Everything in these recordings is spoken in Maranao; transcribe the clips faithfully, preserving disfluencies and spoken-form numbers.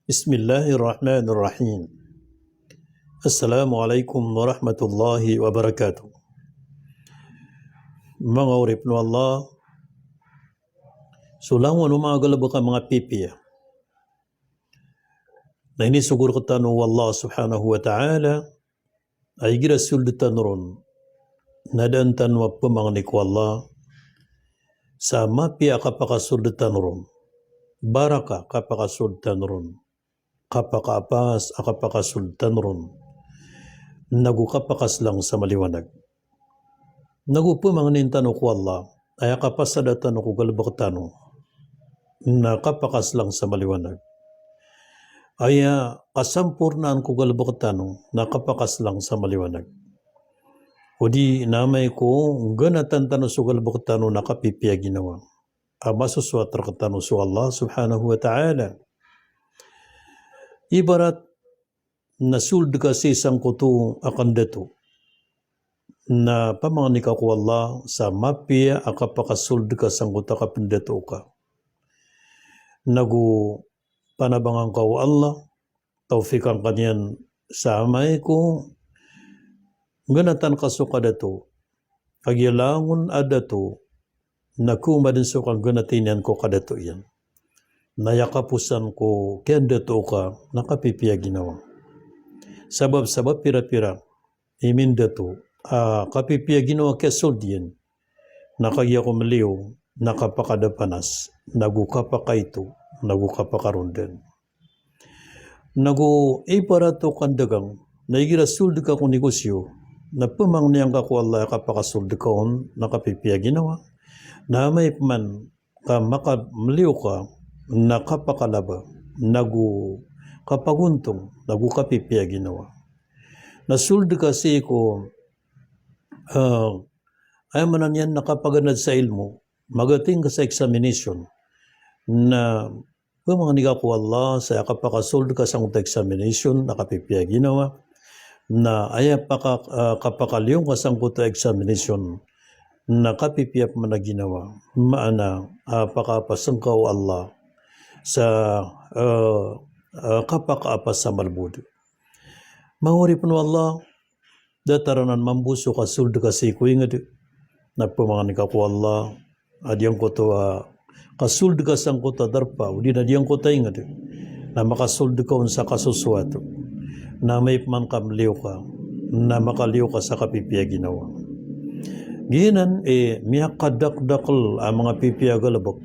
Bismillahir Rahmanir Rahim. Assalamu alaikum warahmatullahi wabarakatuh. Manga oripn o Allah, so langon o manga galbk a manga pipiya na inisogo rktano o Allah subhanahu wa ta'ala, a igira sold tano ron na da dn tano a pmangni ko Allah sa mapiya a kapakasold tano ron, baraka a kapakasold tano ron, kapakaapas a kapakasold tano ron, nago kapakaslang sa maliwanag. Nago pmangnin tano ko Allah, aya kapasada tano ko galbk tano na kapakaslang sa maliwanag. Aya kasampornaan ko galbk tano na kapakaslang sa maliwanag. Odi na amay ko nggnatan tano so galbk tano na kapipiya ginawa a masosowat rktano so Allah subhanahu wa ta'ala. Ibarat na sold ka sii sangkoto a kandato, na pamangni ka ko Allah sa mapiya a kapakasold ka sangkoto a kapndato ka. Nago panabangan ka o Allah, tawfiqan ka niyan sa amay ko nggnatan ka so kadato, kagiya langon a dato na koma dn so kanggnati niyan ko kadato iyan. Na aya kaposan ko kiyandato ka na kapipiya ginawa. Sabap, sabap pira-pira i mindato a kapipiya ginawa kiyasold iyan, na kagiya ko mliyo na kapakadapanas, nago kapakaito, nago kapakarondan. Nago ibarat o kandagang, na igira sold ka ko negosyo, na pmangni angka ko Allah a kapakasold ka on na kapipiya ginawa. Na amay pman ka makamliyo ka na kapakalaba, nago kapagontong, nago kapipiya ginawa. Na sold ka sii ko, ah, aya maana niyan na kapaganad sa ilmo, magating ka sa examination, na pmangni ka ko Allah sa aya kapakasold ka sangkoto a examination na kapipiya ginawa. Na aya paka-, ah, kapakaliyo ngka sangkoto a examination na kapipiya pman a ginawa. Maana, ah, pakapasang ka o Allah sa, ah, ah, kapakaapas a malbod. Manga oripn o Allah, datar anan mambo so kasold ka sii ko ingd, na pmangni ka ko Allah a giyangkoto a kasold ka sangkoto a darpa, odi na giyangkoto a ingd, na makasold ka on sa kasosowat. Na amay pman ka mliyo ka, na makaliyo ka sa kapipiya ginawa. Giyanan i miyakadakdakl a manga pipiya a galbk,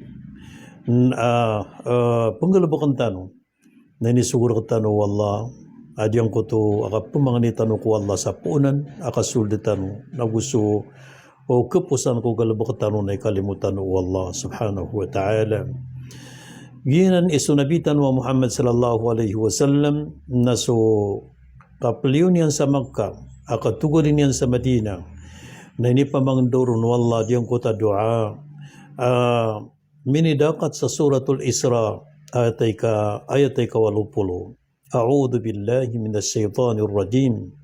n-, a, a, pnggalbkn tano na inisogo rktano o Allah a giyangkoto a kapmangni tano ko Allah sa poonan a kasold tano, nago so, o, kaposan ko galbk tano na ikalimo tano o Allah subhanahu wa ta'ala. Giyanan i so Nabi tano a Muhammad sallallahu alaihi wasallam na so kapliyo niyan sa Makkah a katogalin iyan sa Madinah, na inipamangndao ron o Allah a giyangkoto a doa, a, minidakat sa Suratul Isra, ayat a ika-, ayat a ikawalo polo. A'udhu billahi minash shaytanir rajim.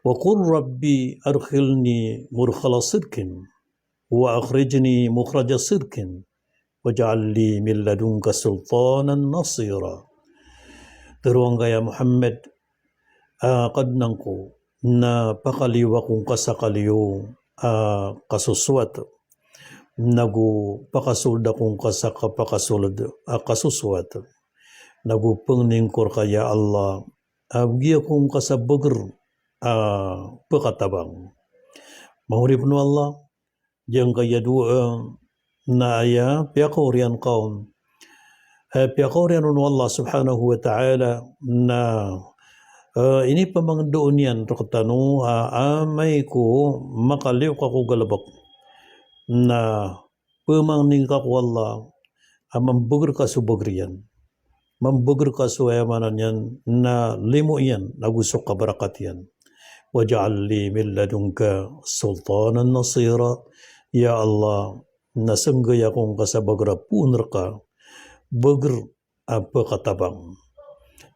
Wa qul rabbi adkhilni mudkhala sidqin wa akhrijni mukhraja sidqin waj'al li min ladunka sultanan nasira. Tharoa ngka ya Muhammad, a, Kadnan ko, na pakaliyo ako ngka sa kaliyo a kasosowat, nago pakasold ako ngka sa kapakasold a kasosowat, nago pangnin ko rka ya Allah a bgi ako ngka sa bagr a pkatabang. Manga oripn o Allah, giyangkaya doa na aya piyakaoriyan ka on, eh, piyakaoriyan on o Allah subhanahu wa ta'ala, na, eh, inipamangndao niyan rktano a amay ko makaliyo ka ko galbk, na pmangnin ka ko Allah a mambagr ka so bagr iyan. Mambagr ka so, aya maana niyan na limo iyan, nago so kabarakat iyan. Waj'al li min ladunka sultanan nasira. Ya Allah, na sanggai ako ngka sa bagr a poon rka, bagr a pkatabang.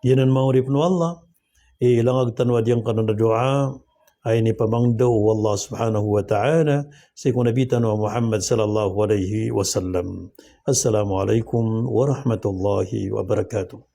Giyanan manga oripn o Allah, ilangag tano a giyangkanan a doa a inipamangndao o Allah subhanahu wa ta'ala sii ko Nabi tano a Muhammad sallallahu alaihi wasallam. Assalamu alaikum warahmatullahi wabarakatuh.